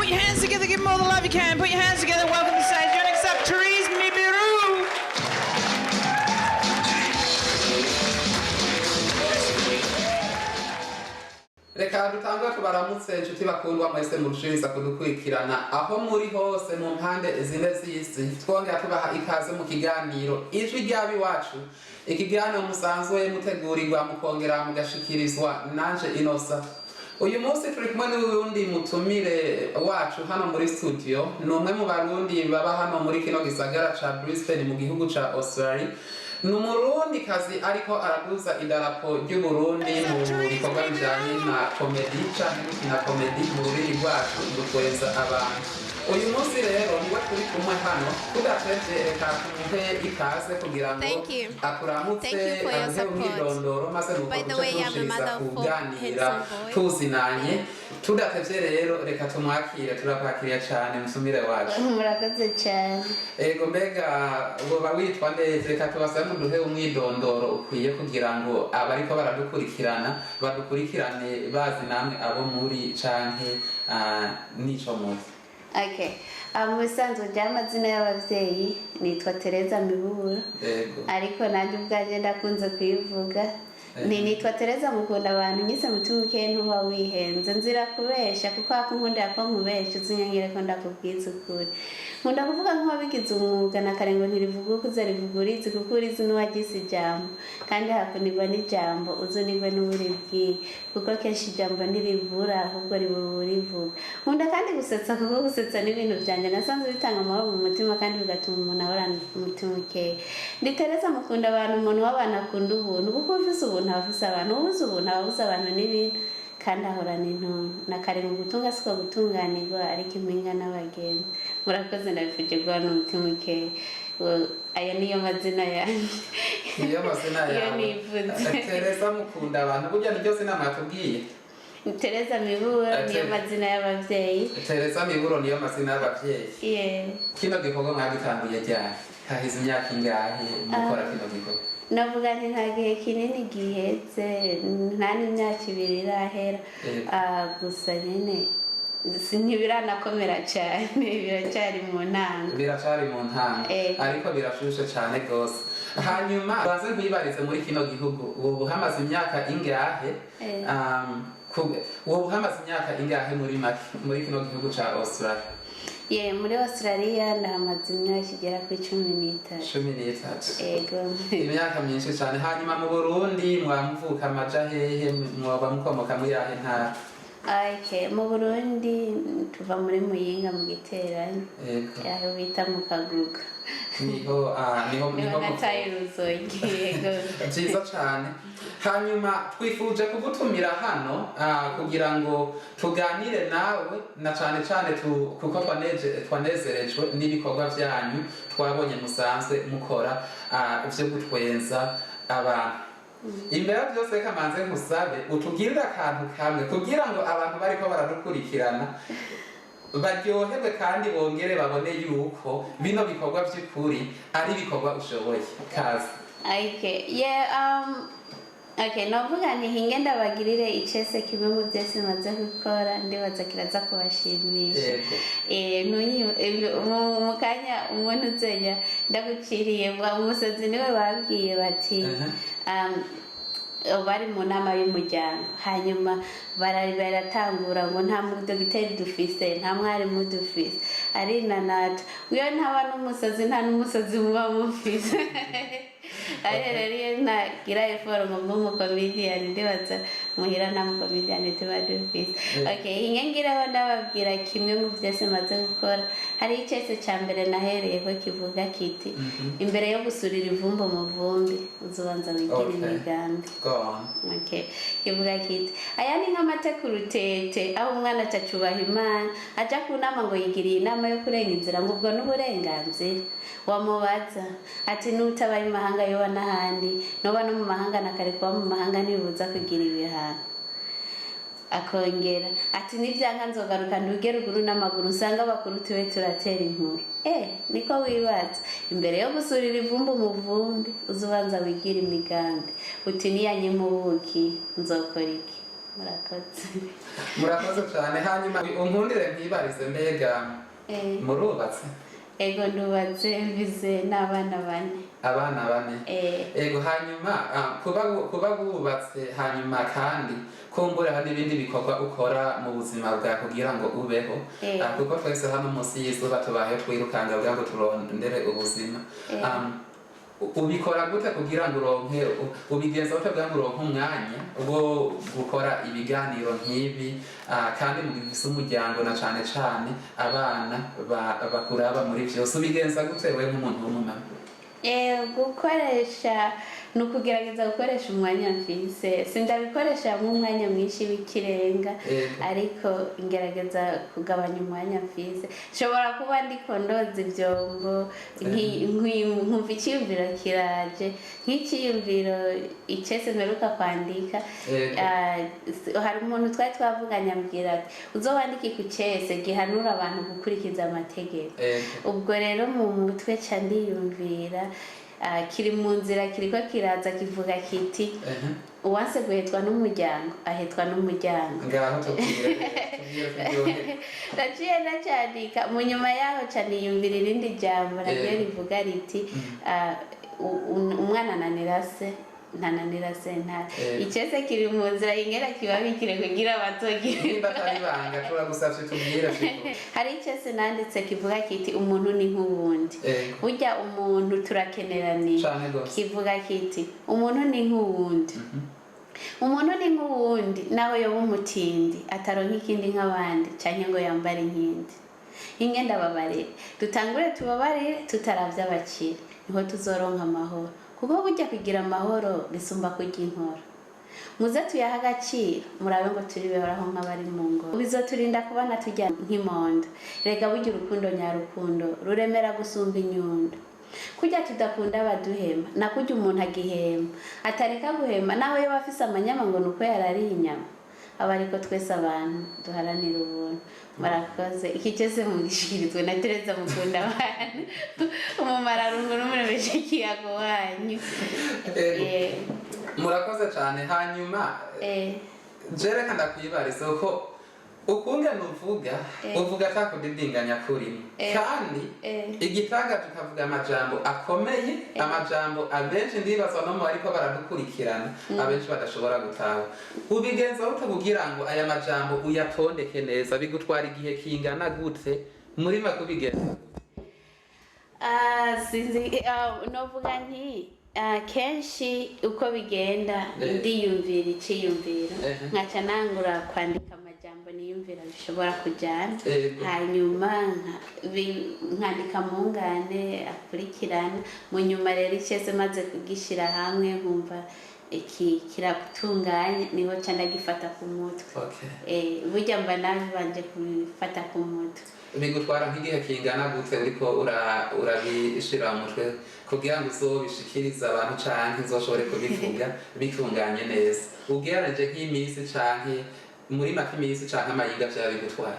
Put your hands together, give them all the love you can. Put your hands together, welcome to stage. Your next up, Therese Miburo. Reka dutangure tubaramutse, inshuti bakundwa mwese murushiriza kudukurikirana aho muri hose mu mpande zine z'isi, twongera tubaha ikaze mu kiganiro Ijwi ry'Abiwacu, ikiganiro musanzwe mutegurirwa mukongera mugashikirizwa nanje Inosa. Uyu munsi turi kumwe n'uwundi mutumire wacu hano muri studio. Ni umwe mu Barundi baba hano muri kino gisagara ca Brisbane mu gihugu ca Australia. Ni Umurundi kazi ariko araduza idarapo ry'Uburundi mu bikorwa bijanye na komedi canke gukina komedi mu rurimi rwacu, gutwenza abantu. Uyu munsi rero niwe turi kumwe hano. Tudatevye, reka tumuhe ikaze kugira ngo Thank you. akuramutse, Thank you for your aduhe support. umwidondoro, maze nuko By the duce way, I'm a turushiriza mother of four kuganira handsome boys. tuzinanye. Tudatevye rero, reka tumwakire. Turakwakiriye cane, musumire wacu. Murakoze cyane. Ego, mbega woba witwa neza? Reka tubasabe muduhe umwidondoro ukwiye kugira ngo abariko baradukurikirana badukurikirane bazi namwe abo muri canke n'ico muzi. Okay. Mu bisanzwe by'amazina y'ababyeyi nitwa Tereza Miburo. Ariko nanjye ubwanjye ndakunze kuyivuga. Ni nitwa Tereza Mukunda Abantu. Nyise mutima ukeye, ntuba wihenze, nzira kubesha kuko wakunkundira ko nkubesha, uzinyangire ko ndakubwiza ukuri. Nkunda kuvuga nk'uwabigize umwuga na kare ngo ntirivuga ukuze, rivuga urizi, kuko urizi n'uwagize ijambo, kandi hakunirwa n'ijambo uzunirwe n'uburibwiye, kuko kenshi ijambo ntiribura, ahubwo ribura urivuga. Nkunda kandi gusetsa, kuko gusetsa n'ibintu byanjye nasanze bitanga amahoro mu mutima kandi bigatuma umuntu ahorana umutima ukeye. Ndi Tereza Mukunda Abantu, umuntu w'abantu akunda ubuntu, kuko ufise ubuntu aba afise abantu, ubuze ubuntu aba abuze abantu n'ibintu, kandi ahorana intuntu na kare mu gutunga siko gutunganirwa, ariko impinga n'abagenzi. Murakoze, ndabifuje guhana umutima ukeye. Ayo niyo mazina yanjye. Niyo mazina Iyo yawe. nivuze. Tereza Mukunda Abantu, burya niryo zina mwatubwiye? Tereza Miburo niyo mazina y'ababyeyi. Tereza Miburo niyo mazina y'abavyeyi. Yeah. Kino gikorwa mwagitanguye ryari? Haheze imyaka ingahe mukora kino gikorwa? Navuga nti nta gihe kinini giheze, nta n'imyaka 2 irahera. Gusa nyine ntibiranakomera cyane, biracyari mu ntango. Biracari mu ntango. Ariko birashushe cane gose. Hanyuma baze nkwibarize, muri kino gihugu woba uhamaze imyaka ingahe? Woba uhamaze imyaka ingahe muri make muri kino gihugu ca Australia? Ye, muri Australia ndahamaze imyaka igera kuri 13. 13? Ego. Imyaka myinshi cane. Hanyuma mu Burundi mwamuvuka amaja hehe? Mwoba mukomoka muri yahe ntara? Okay. Mu Burundi tuva muri Muyinga mu Giteranyi, aho bita mu Kaguga. Niho niho niho niho nataye uruzogi, yego. Byiza cane. Hanyuma twifuje kugutumira hano kugira ngo tuganire nawe, na cane cane kuko twanezerejwe n'ibikorwa vyanyu twabonye musanzwe mukora vyo gutwenza abantu. Imbere ya byose, reka manze nkusabe utugirire akantu kamwe kugira ngo abantu bariko baradukurikirana baryoherwe kandi bongere babone yuko bino bikorwa by'ukuri ari ibikorwa ushoboye. Kaze. Okay, yeah, okay, novuga nti hinge ndabagirire icese kimwe mu byose maze gukora, ndibaza kiraza kubashimisha. Yego. Mu kanya umuntu uzenya ndaguciriye bwa umusazi niwe babwiye bati bari mu nama y'umuryango, hanyuma baratangura ngo nta mudogiteri dufise, nta mwarimu dufise, arinanata iyo ntaba n'umusazi, nta n'umusazi muba mufise. Ariko rero iyo ntagira effort ngo mbe umukomediyani, ndibaza muhira nta mukomediyani tuba dufise. Okay, inge ngiraho ndababwira kimwe mu byose maze gukora. Hari icese cya mbere nahereyeko kivuga kiti: "Imbere yo gusurira ivumbi mu vumbi, uzubanza wigire imigambi." Go on. Okay. Kivuga kiti: "Aya ni nk'amata ku rutete, aho umwana atacubaha Imana, aja ku nama ngo yigiriye inama yo kurenga inzira, ngo ubwo n'uburenganzira. Wamubaza ati n'utabaye imahanga yoba n'ahandi, noba no mu mahanga, na kare kuba mu mahanga ntibibuza kugira ibihano." Akongera ati nibyanka nzogaruka nduge ruguru n'amaguru, nsanga abakuru tube turatera inkuru. Niko wibaza. Imbere yo gusurira ivumbi mu vumbi, uzubanza wigira imigambi, uti niyanyima ubuki nzokora iki?" Murakoze. Murakoze cyane. Hanyuma unkundire ntibarize, mbega murubatse? Ego, ndubatse, mbize n'abana 4. Abana 4? Ego. Hanyuma kuba wubatse, hanyuma kandi kumbura hari n'ibindi bikorwa ukora mu buzima bwawe kugira ngo ubeho, kuko twese hano munsi y'izuba tubaye twirukanga kugira ngo turondere ubuzima. Ubikora gute kugira ngo uronke, ubigenza gute kugira ngo uronke umwanya wo gukora ibiganiro nk'ibi, kandi mu gihe ufise umuryango na cane cane abana bakuraba muri vyose? Ubigenza gute we nk'umuntu w'umumama? Gukoresha ni ukugerageza gukoresha umwanya mfise. Sindabikoresha nk'umwanya mwinshi w'ikirenga, ariko ngerageza kugabanya umwanya mfise. Nshobora kuba ndiko ndoza ivyombo, nkumva iciyumviro kiraje, nk'iciyumviro icese mperuka kwandika. Hari umuntu twari twavuganye ambwira ati: "Uzowandike ku cese gihanura abantu gukurikiza amategeko." Ubwo rero mu mutwe ca ndiyumvira, kiri mu nzira, kiriko kiraza, kivuga kiti: "Uwanse guhetwa n'umuryango ahetwa n'umuryango." Ngaho tubwire, tubwire turyohe. Naciye ndacandika. Mu nyuma yaho ca niyumvira irindi jambo naryo rivuga riti: "Umwana ananira se, ntananira sentare." Icese kiri mu nzira, ingera kibabikire kugira batogire. Nimba atari ibanga, turagusavye tubwire figo. Hari icese nanditse kivuga kiti: "Umuntu ni nk'uwundi." Burya umuntu turakeneraniye. Cane gose. Kivuga kiti: "Umuntu ni nk'uwundi, umuntu ni nk'uwundi, naho yoba umutindi ataronka ikindi nk'abandi, canke ngo yambare inkindi. Inge ndababarire, dutangure tubabarire tutaravye abakire, niho tuzoronka amahoro, kuko burya kugira amahoro bisumba kurya inkoro. Muze tuyahe agaciro, murabe ngo turibehoraho nk'abari mu ngoro, bizoturinda kubana turya nk'imondo. Rega burya urukundo nyarukundo ruremera gusumba inyundo. Kurya tudakunda abaduhema, na kurya umuntu agihema atareka guhema, naho yoba afise amanyama ngo nuko yarariye inyama. Aba ariko twese abantu duharanira ubuntu." Murakoze. Iki cyose mugishikirizwe na Tereza Mukunda abantu, umumararungu n'umuremesha ikiyago wanyu. Murakoze cyane. Hanyuma je reka ndakwibariza uko ukungene uvuga, uvuga atakudidinganya kurimo, kandi igitangaje ukavuga amajambo akomeye, amajambo abenshi ndibaza no mu bariko baradukurikirana abenshi badashobora gutaha. Ubigenza gute kugira ngo aya majambo uyatondeke neza? Bigutwara igihe kingana gute muri make? Ubigenza gute? Sinzi, novuga nti kenshi uko bigenda, ndiyumvira iciyumviro, nkaca nangura kwandika amajambo niyumvira bishobora kujyana, hanyuma nkandika mu ngane akurikirana. Mu nyuma rero icese maze kugishyira hamwe, nkumva iki kiratunganye, niho ca ndagifata ku mutwe. Burya mba nabanje kubifata ku mutwe. Bigutwara nk'igihe kingana gute uriko urabishira mu mutwe kugira ngo uzobishikirize abantu canke uzoshobore kubivuga bitunganye neza? Ugereranije nk'iminsi canke muri make iminsi canke amayinga vyaba bigutwara?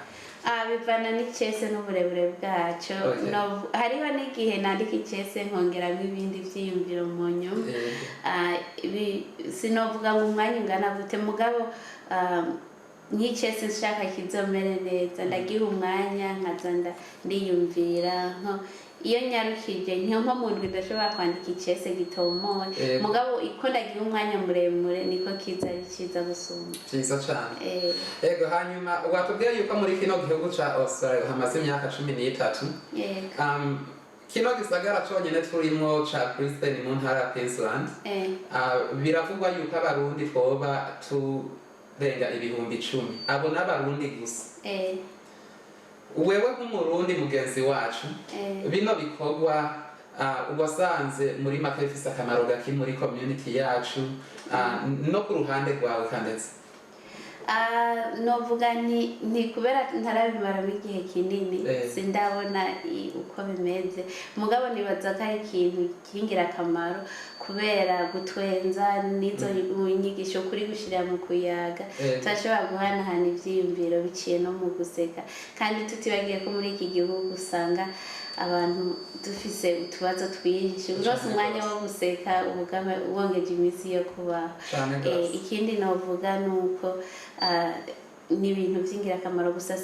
Bivana n'icese n'uburebure bwacyo. Hariho n'igihe nandika icese nkongeramo ibindi vyiyumviro mu nyuma. Sinovuga ngo umwanya ungana gute, mugabo nk'icese nshaka kizomere neza, ndagiha umwanya nkaza ndiyumvira. Nko iyo nyarukije nko mu ndwi ndashobora kwandika icese gitomoye. Mugabo iko ndagiha umwanya muremure niko kiza ari ciza gusumba. Vyiza cane. Ego. Hanyuma watubwiye yuko muri kino gihugu ca Australia hamaze imyaka 13. Yego. Kino gisagara conyene turimwo ca Brisbane mu ntara ya Queensland, biravugwa yuko abarundi twoba turenga 10,000. Abo n'abarundi gusa. Wewe nk'umurundi mugenzi wacu, bino bikorwa wasanze muri make bifise akamaro gaki muri community yacu, no ku ruhande rwawe kandetse? Novuga nti kubera ntarabimaramo igihe kinini, sindabona uko bimeze, mugabo nibaza ko ari ikintu cy'ingirakamaro kubera gutwenza n'izo nyigisho kuri gushira mu kuyaga, turashobora guhanahana ivyiyumviro biciye no mu guseka, kandi tutibagiye ko muri iki gihugu usanga abantu dufise utubazo twinshi. Urose umwanya wo guseka ubugame wongeje iminsi yo kubaho. Cane gose. Ikindi novuga ni uko Ni ibintu by'ingirakamaro, gusa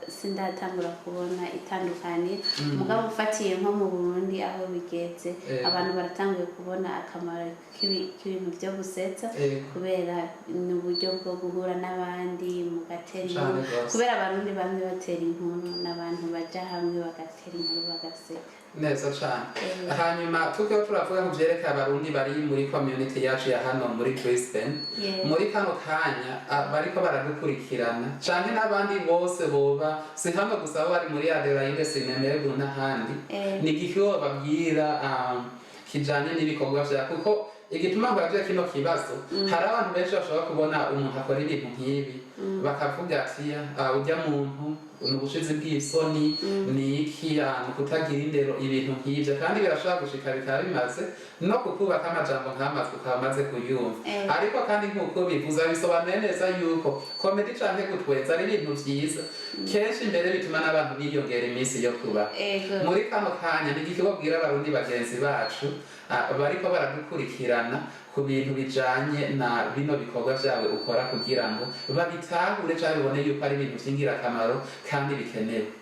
sindatangura kubona itandukaniro. Mugabo ufatiye nko mu Burundi aho bigeze, abantu baratanguye kubona akamaro k'ibintu byo gusetsa, kubera ni uburyo bwo guhura n'abandi mugatera inkuru, kubera Abarundi bamwe batera inkuru, n'abantu baja hamwe bagatera inkuru, bagaseka. Neza cane. Hanyuma tukiho turavuga ku vyerekeye Abarundi bari muri community yacu ya hano muri Brisbane, muri kano kanya bariko baradukurikirana, canke n'abandi bose boba si hano gusa, bo bari muri Adelaide, Sydney, Melbourne n'ahandi, ni igiki wobabwira kijanye n'ibikorwa vya? Kuko igituma ngwavye kino kibazo, hari abantu benshi bashobora kubona umuntu akora ibintu nk'ibi bakavuga ati: "Ah, urya muntu ni ubushizi bw'isoni, ni iki, ni ukutagira indero," ibintu nk'ivyo. Kandi birashobora gushika bikaba bimaze no kukubaka amajambo nk'amaze ukaba umaze kuyumva. Ariko kandi nk'uko bivuze, bisobanuye neza yuko comedy canke gutwenza ari ibintu vyiza, kenshi mbere bituma n'abantu biyongera iminsi yo kuba. Muri kano kanya, ni igiki wobwira Abarundi bagenzi bacu bariko baradukurikirana ku bintu bijanye na bino bikorwa vyawe ukora, kugira ngo babitahure canke bibone yuko ari ibintu vy'ingirakamaro kandi bikenewe?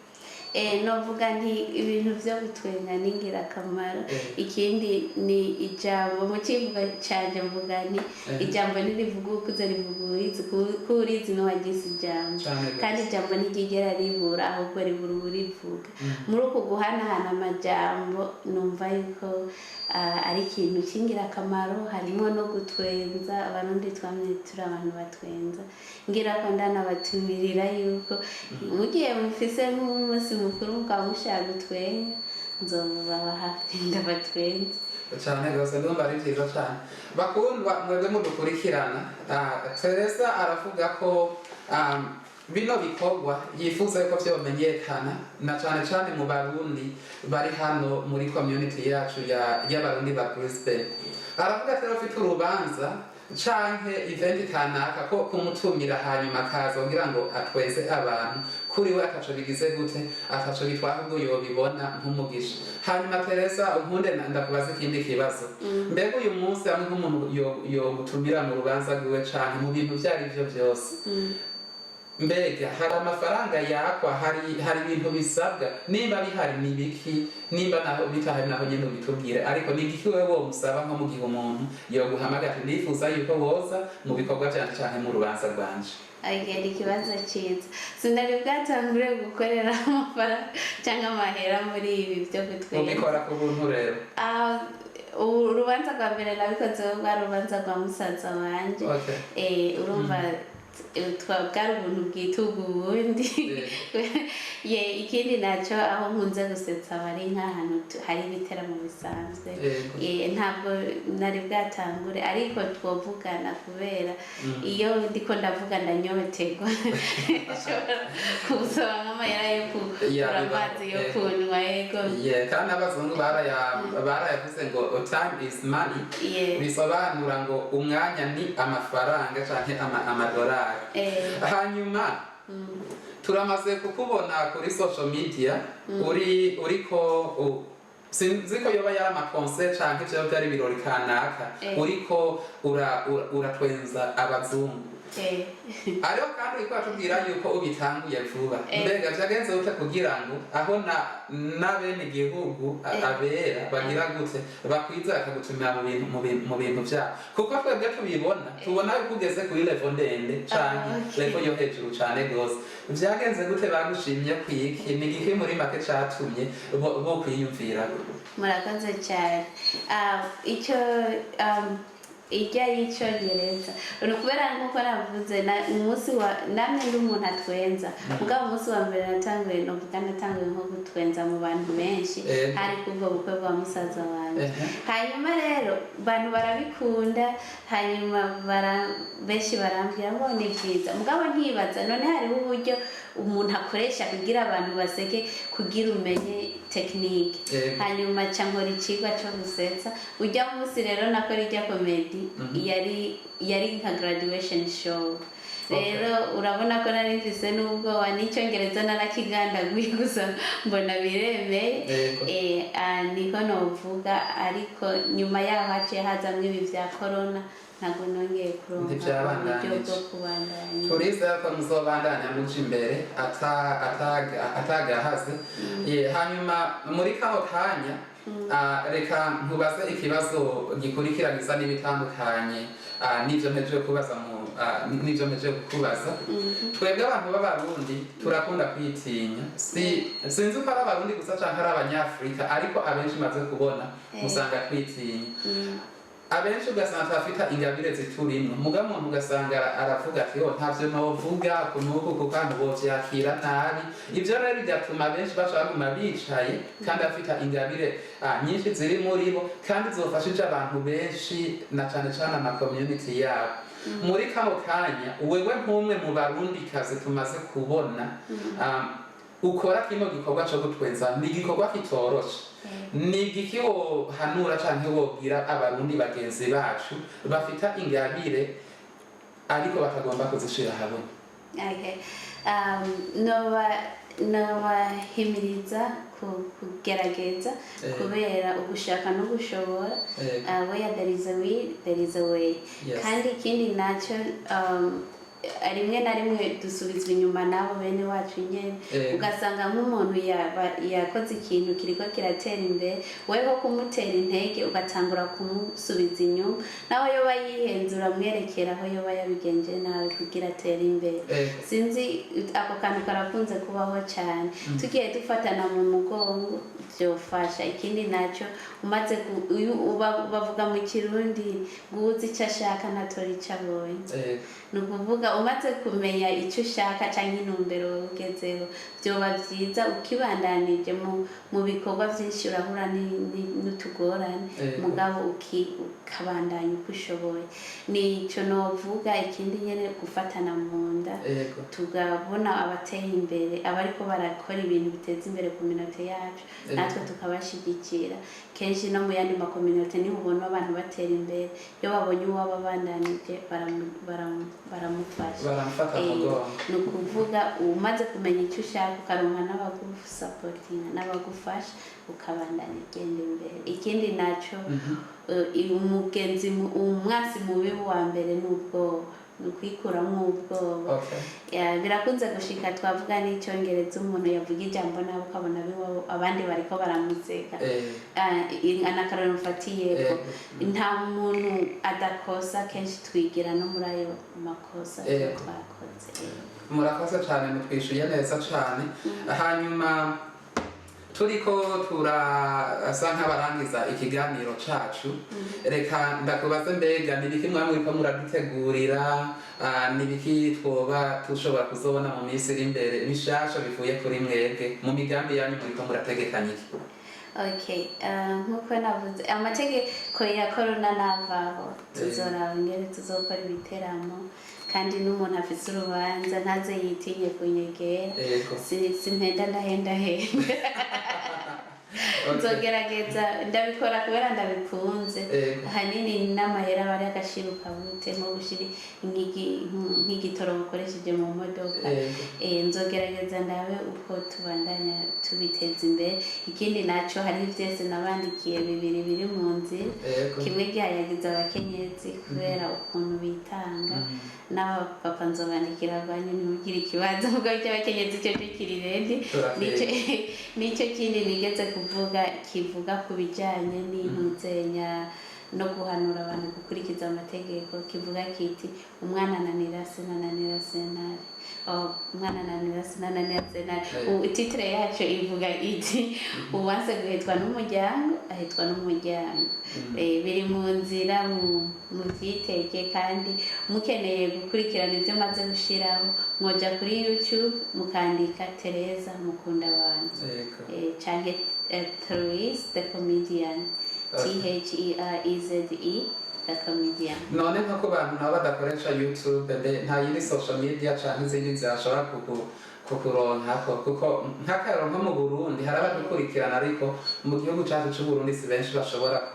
Novuga nti ibintu byo gutwenga ni ingirakamaro. Ikindi ni ijambo mu kivuga canje, mvuga nti ijambo ntirivuga ukuze, rivuga urizi, ko urizi n'uwagize ijambo. Kandi ijambo ntiryigera ribura, ahubwo ribura uwurivuga. Muri uku guhanahana amajambo, numva yuko ari ikintu cy'ingirakamaro, harimo no gutwenza. Abarundi twamye turi abantu batwenza. Ngira ko ndanabatumirira yuko mugihe mufise nk'umunsi mukuru mukaba mushaka gutwenga, nzobaba hafi ndabatwenza. Cyane rwose, ndumva ari byiza cyane. Bakundwa mwebwe mudukurikirana, Teresa aravuga ko bino bikorwa yifuza yuko vyomenyekana, na cane cane mu Barundi bari hano muri community yacu y'Abarundi ba Brisbane. Aravuga ati rero ufite urubanza canke event kanaka, ko kumutumira hanyuma akaza kugira ngo atweze abantu, kuri we ataco bigize gute, ataco bitwara, ahubwo yobibona nk'umugisha. Hanyuma Teresa, unkunde ndakubaza ikindi kibazo. Mbega uyu munsi hamwe nk'umuntu yogutumira mu rubanza rwiwe canke mu bintu vyo ari vyo vyose, mbega hari amafaranga yakwa? Hari ibintu bisabwa? Nimba bihari ni biki? Nimba naho bitahari, naho nyene ubitubwire. Ariko ni igiki wewe womusaba nko mu gihe umuntu yoguhamagara ati: "Ndifuza yuko woza mu bikorwa vyanje canke mu rubanza rwanje"? Agenda, ikibazo cyiza. Sinari bwatangure gukorera amafaranga cyangwa amahera muri ibi byo gutwenga. Ubikora ku buntu rero? Ah, urubanza rwa mbere nabikozeho bwari urubanza rwa musaza wanje. Urumva bwari ubuntu bwituga ubundi. Ye, ikindi nacyo, aho nkunze gusetsa bari nk'ahantu hari ibiteramo bisanzwe. Ntabwo nari bwatangure, ariko twovugana, kubera iyo ndiko ndavuga ndanyoterwa, nshobora kubusaba nk'amahera yo kugura bibaho. amazi yo kunywa, yego. Yeah, kandi abazungu barayavuze ngo "Time is money", bisobanura ngo umwanya ni amafaranga canke amadolari. Hanyuma turamaze kukubona kuri social media uri uriko sinzi ko yoba yari ama concert canke ivyo byari ibirori kanaka, uriko uratwenza abazungu. Ariko kandi uriko uratubwira yuko ubitanguye vuba. Mbega vyagenze gute kugira ngo aho na n'abene igihugu abera bagira gute, bakwiza bakagutumira mu bintu vyabo? Kuko twebwe tubibona, tubona yuko ugeze kuri level ndende canke level yo hejuru cane gose. Vyagenze gute? Bagushimye kwiki? Ni igiki muri make catumye bo kwiyumvirako? Murakoze cyane. Icyo ijya y'Icyongereza ni ukubera nk'uko navuze, umunsi wa namwe ndi umuntu atwenza. Mugabo umunsi wa mbere natanguye, novuga natanguye nko gutwenza mu bantu benshi, hari kubwo bukwe bwa musaza wanjye. Hanyuma rero abantu barabikunda, hanyuma benshi barambwira ngo ni byiza. Mugabo nkibaza, none hariho uburyo umuntu akoresha kugira abantu baseke, kugira umenye technique? Hanyuma ca nkora icigwa co gusetsa. Ujya munsi rero nakora ijya comedy, yari nka graduation show. Rero urabona ko nari mfise n'ubwoba, n'Icyongereza narakigandaguye, gusa mbona biremeye. Niko novuga. Ariko nyuma yaho haciye hazamwo ibi vya corona. Ntabwo nongeye kuronka uburyo Ntivyabandanije. bwo kubandanya. Turizera ko muzobandanya muja imbere atagahaze. Hanyuma muri kano kanya, reka nkubaze ikibazo gikurikira gisa n'ibitandukanye n'ivyo mpejeje kubaza n'ivyo mpejeje kukubaza. Twebwe abantu b'Abarundi turakunda kwitinya. Si sinzi ko ari Abarundi gusa canke ari Abanyafurika, ariko abenshi maze kubona usanga twitinya. Abenshi ugasanga turafita ingabire ziturimwo, muga muntu ugasanga aravuga ati: "Oh, ntavyo novuga kunuku kuko abantu bovyakira nabi." Ivyo rero bigatuma abenshi baca baguma bicaye kandi bafita ingabire nyinshi ziri muri bo kandi zofashije abantu benshi, na cane cane ama community yabo. Muri kano kanya, wewe nk'umwe mu Barundikazi tumaze kubona ukora kino gikorwa co gutwenza, ni igikorwa kitoroshe, ni igiki wohanura canke wobwira Abarundi bagenzi bacu bafita ingabire ariko batagomba kuzishira ahabona? Okay. Noba nobahimiriza kugerageza kubera ugushaka no gushobora. Where there is a will, there is a way. Kandi ikindi nacyo, rimwe na rimwe dusubizwa inyuma n'abo bene wacu nyene. Ugasanga nk'umuntu yakoze ikintu kiriko kiratera imbere, weho kumutera intege ugatangura kumusubiza inyuma. Naho yoba yihenze, uramwerekera aho yoba yabigenje nabi kugira atere imbere. Sinzi, ako kantu karakunze kubaho cyane. Tugiye dufatana mu mugongo byofasha. Ikindi nacyo, umaze uyu bavuga mu Kirundi ngo uzi icyo ashaka ntatora icyo abonye. Ni ukuvuga umaze kumenya icyo ushaka cyangwa intumbero wowe ugezeho, byoba byiza ukibandanije. Mu bikorwa byinshi urahura n'utugorane, mugabo ukabandanya uko ushoboye. Nicyo novuga. Ikindi nyene, gufatana mu nda, tugabona abateye imbere, abariko barakora ibintu biteza imbere communauté yacu, natwe tukabashigikira. Kenshi no mu yandi ma communauté niho ubona abantu batera imbere, iyo babonye uwaba abandanije baramufasha. Baramufata mu mugongo. Ni ukuvuga umaze kumenya icyo ushaka, ukaronka n'abagusapotinga n'abagufasha, ukabandanya ugenda imbere. Ikindi nacyo, umugenzi umwasi mubi wa mbere ni ubwoba, ni ukwikuramo ubwoba. Ya, birakunze gushika, twavuga n'Icyongereza, umuntu yavuga ijambo nabi ukabona biwabo abandi bariko baramuseka. Anakarorero mfatiyeko, nta muntu adakosa. Kenshi twigira no muri ayo makosa tuba twakoze. Murakoze cyane, mutwishuye neza cyane. Hanyuma turiko turasa nk'abarangiza ikiganiro cacu, reka ndakubaze: mbega ni ibiki mwaba muriko muradutegurira? Ni ibiki twoba tushobora kuzobona mu minsi iri imbere bishasha bivuye kuri mwebwe? Mu migambi yanyu muriko murategekanya iki? Okay, nkuko navuze, amategeko ya corona navaho, tuzoraba ingene tuzokora ibiteramo, kandi n'umuntu afise urubanza ntaze yitinye kunyegera. Simpenda, ndahendahenda. Nzogerageza, ndabikora kubera ndabikunze. Ahanini n'amahera aba ari agashira ukabute, nko gushira nk'igitoro ukoresheje mu modoka. Nzogerageza ndabe uko tubandanya tubiteza imbere. Ikindi naco, hari vyese nabandikiye bibiri biri mu nzira. Kimwe gihayagiza abakenyezi kubera ukuntu bitanga, n'abapapa nzobandikira banyu, ntimugire ikibazo. Ubwo icy'abakenyezi cyo cyo kiri ready. Nicyo kindi nigeze kuvuga kivuga ku bijyanye n'intuzenya no guhanura abantu gukurikiza amategeko, kivuga kiti: "Umwana ananira se nananira sentare." Oh, umwana ananira se nananira sentare. Ubu titre yacu ivuga iti: "Uwanse guhetwa n'umuryango ahitwa n'umuryango." Biri mu nzira, mu vyitege. Kandi mukeneye gukurikirana ibyo maze gushiraho, mwoja kuri YouTube mukandika Tereza Mukunda Abantu, canke Therese the Comedian, Thereze the Comedian. None nko ku bantu nabo badakoresha YouTube, mbe nta yindi social media canke izindi nzira bashobora kukuronkako? Kuko nk'akarero nko mu Burundi hari abadukurikirana, ariko mu gihugu cacu c'Uburundi si benshi bashobora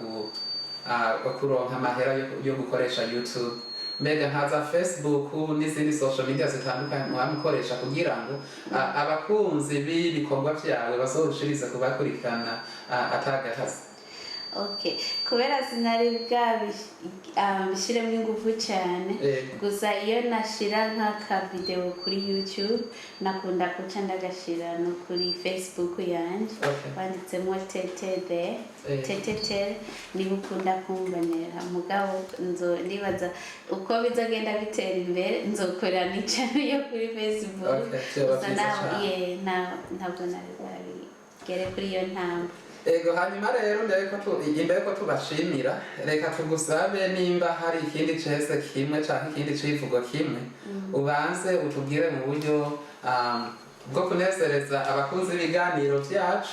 kuronka amahera yo gukoresha YouTube. Mbega nkaza Facebook n'izindi social media zitandukanye muba kugira ngo abakunzi b'ibikorwa vyawe bazorushirize kubakurikirana atagahazi? Okay, kubera sinari bwabishyiremo ingufu cyane. Gusa iyo nashira nk'akavideo kuri YouTube, nakunda kuca ndagashira no kuri Facebook yanje. Wanditsemo tete the tetetere niho ukunda kumbonera. Mugabo nzo ndibaza uko bizagenda bitera imbere, nzokora n'channel yo kuri Facebook. Okay, vyoba Gusa vyiza naho cane. ye ntabwo nari bwabigere kuri iyo ntambwe. Ego, hanyuma rero imbere ko tubashimira, reka tugusabe nimba hari ikindi cese kimwe canke ikindi civugo kimwe ubanze utubwire mu buryo bwo kunezereza abakunzi b'ibiganiro vyacu.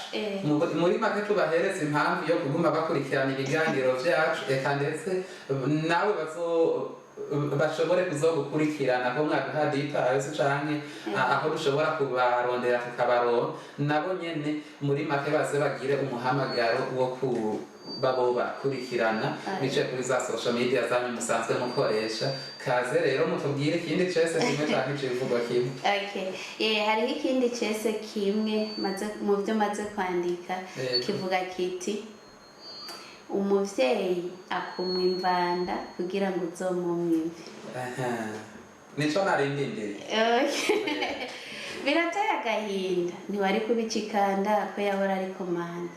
Muri make tubahereza impamvu yo kuguma bakurikirana ibiganiro vyacu, eka ndetse nawe bazo bashobore kuzogukurikirana ko mwaduha details canke aho dushobora kubarondera tukabaronka nabo nyene. Muri make baze bagire umuhamagaro wo kuba bo bakurikirana biciye kuri za social media zanyu musanzwe mukoresha. Kaze rero mutubwire ikindi cese kimwe canke icivugo kimwe. Okay. Yeah, hariho ikindi cese kimwe maze mu byo maze kwandika. Kivuga kiti: "Umuvyeyi akumwa imvanda kugira ngo uzomumwe imvi." Aha. Nico nari ndindiriye. Okay. Birateye agahinda, ntiwari kubicikanda ko yahora ari komanda.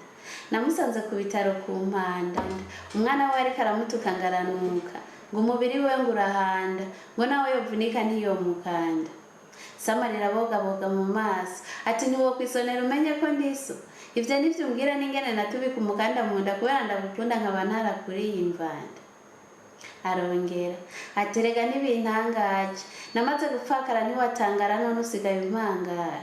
Namusanze ku bitaro ku mpanda, umwana we ariko aramutuka ngo aranuka, ngo umubiri we ngo urahanda, ngo nawe yovunika ntiyomukanda. Samarira abogaboga mu maso ati: "Ntiwokwisonera umenye ko ndiso ivyo nivyo umbwira n'ingene natubika umukanda mu nda kubera ndagukunda, nkaba ntarakuriye imvanda." Arongera ati: "Rega ntibintangaje, namaze gupfakara ntiwatangara, none usigaye umpangara."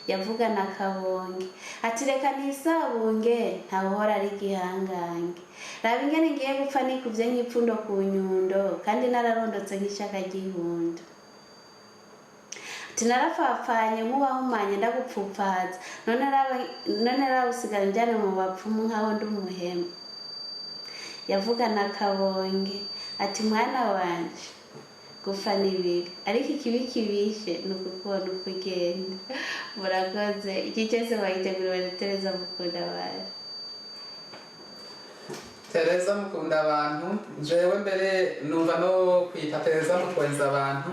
Yavugana akabonge ati: "Reka nisabunge, ntawuhora ari igihangange. Raba ingene ngiye gupfa nikuvye nk'ipfundo ku nyundo, kandi nararondotse nk'ishaka ry'ihundo." Ati: "Narapfapfanye nk'uwahumanye ndagupfupfaza, none raba usigaye unjyane mu bapfumu nk'aho ndi umuhemu." Yavugana akabonge ati: "Mwana wanje, gupfa ni bibi, ariko ikibi kibishe ni ukukubona uko ugenda." Murakoze. Iki cyose wayiteguriwe na Tereza Mukunda Abantu. Tereza Mukunda Abantu, jewe mbere numva no kwita Tereza Mutwenza Abantu.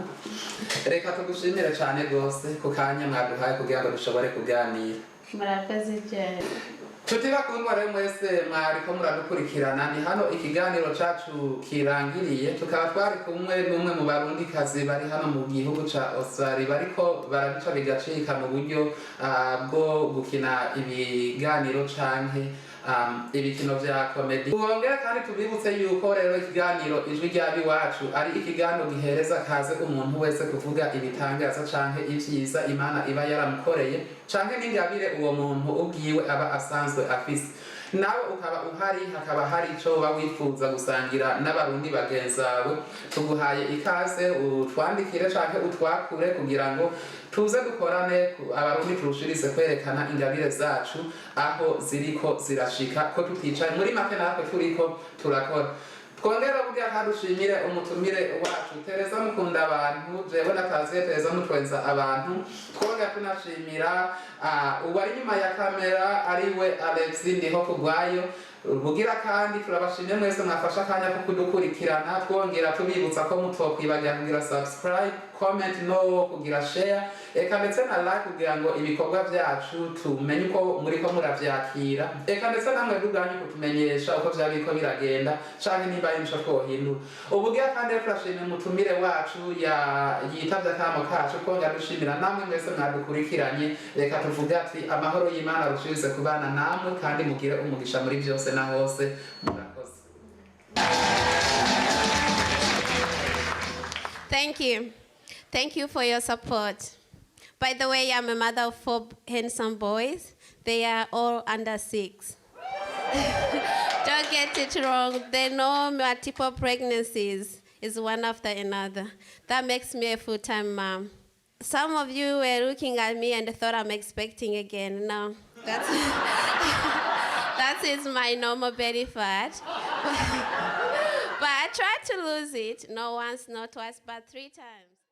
Reka tugushimire cyane rwose ku kanya mwaduhaye kugira ngo dushobore kuganira. Murakoze cyane. Nshuti bakundwa rero mwese mwariko muradukurikirana, ni hano ikiganiro cacu kirangiriye. Tukaba twari kumwe n'umwe mu barundikazi bari hano mu gihugu ca Australia, bariko barabica bigacika mu buryo bwo gukina ibiganiro canke ibikino vya comedy. Twongere kandi tubibutse yuko rero ikiganiro Ijwi ry'Abiwacu ari ikiganiro gihereza kaze umuntu wese kuvuga ibitangaza canke ivyiza Imana iba yaramukoreye canke n'ingabire uwo muntu ubwiwe aba asanzwe afise. Nawe ukaba uhari, hakaba hari ico uba wifuza gusangira n'abarundi bagenzawe, tuguhaye ikaze utwandikire canke utwakure kugira ngo tuze dukorane, abarundi turushirize kwerekana ingabire zacu aho ziriko zirashika, ko tuticaye. Muri make natwe turiko turakora. Twongera burya kadushimire umutumire wacu Tereza Mukunda Abantu, jewe nataziye Tereza Mutwenza Abantu. Twongera tunashimira uwari inyuma ya kamera ariwe Alex Ndiho Kugwayo. Bugira kandi turabashimye mwese mwafashe akanya ko kudukurikirana. Twongera tubibutsa ko mutokwibagira kugira subscribe, comment no kugira share, eka ndetse na like, kugira ngo ibikorwa byacu tumenye uko muriko muravyakira, eka ndetse namwe ubwanyu kutumenyesha uko vyaba biriko biragenda canke nimba ari nico twohindura. Ubugira kandi rero turashimira umutumire wacu ya yitavye akamo kacu. Twongera dushimira namwe mwese mwadukurikiranye. Reka tuvuge ati amahoro y'Imana arushirize kubana namwe, kandi mugire umugisha muri byose na hose. Murakoze. Thank you. Thank you for your support. By the way, I'm a mother of four handsome boys. They are all under 6. Don't get it wrong. They know multiple pregnancies is one after another. That makes me a full time mom. Some of you were looking at me and thought I'm expecting again. No, that's, that is my normal belly fat. But I tried to lose it, not once, not twice, but three times.